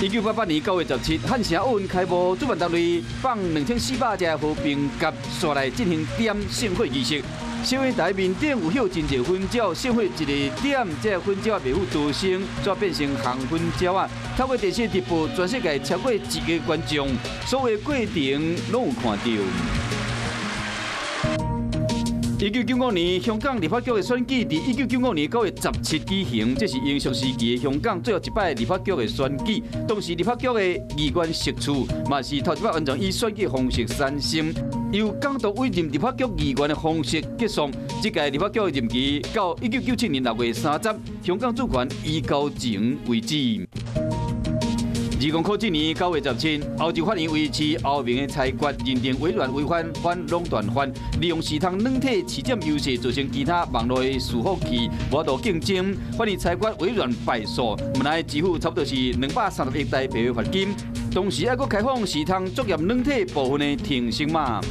1988年9月17，漢城奧運開幕，主辦單位放2400隻和平鴿紲來進行點聖火儀式。攝影台面頂有翕真濟粉鳥，聖火一個點，這個粉鳥袂赴逃生，煞變成紅粉鳥仔。透過電視直播，全世界超過1億觀眾，所有過程攏有看著。1995年，香港立法局的選舉佇1995年9月17舉行，這是英屬時期的香港最後一擺立法局的選舉。當時立法局的議員席次嘛是頭一擺完全以選舉方式產生，由港督委任立法局議員的方式結束。這屆立法局的任期到1997年6月30，香港主權移交前為止。2007年9月17，歐洲法院維持歐盟的裁決，認定微軟違反反壟斷法，利用市場軟體市佔優勢，造成其他網路的伺服器無法度競爭。法院裁決微軟敗訴，無奈支付差不多是230億台幣的罰金。同時，還閣開放市場作業軟體部分的程式碼。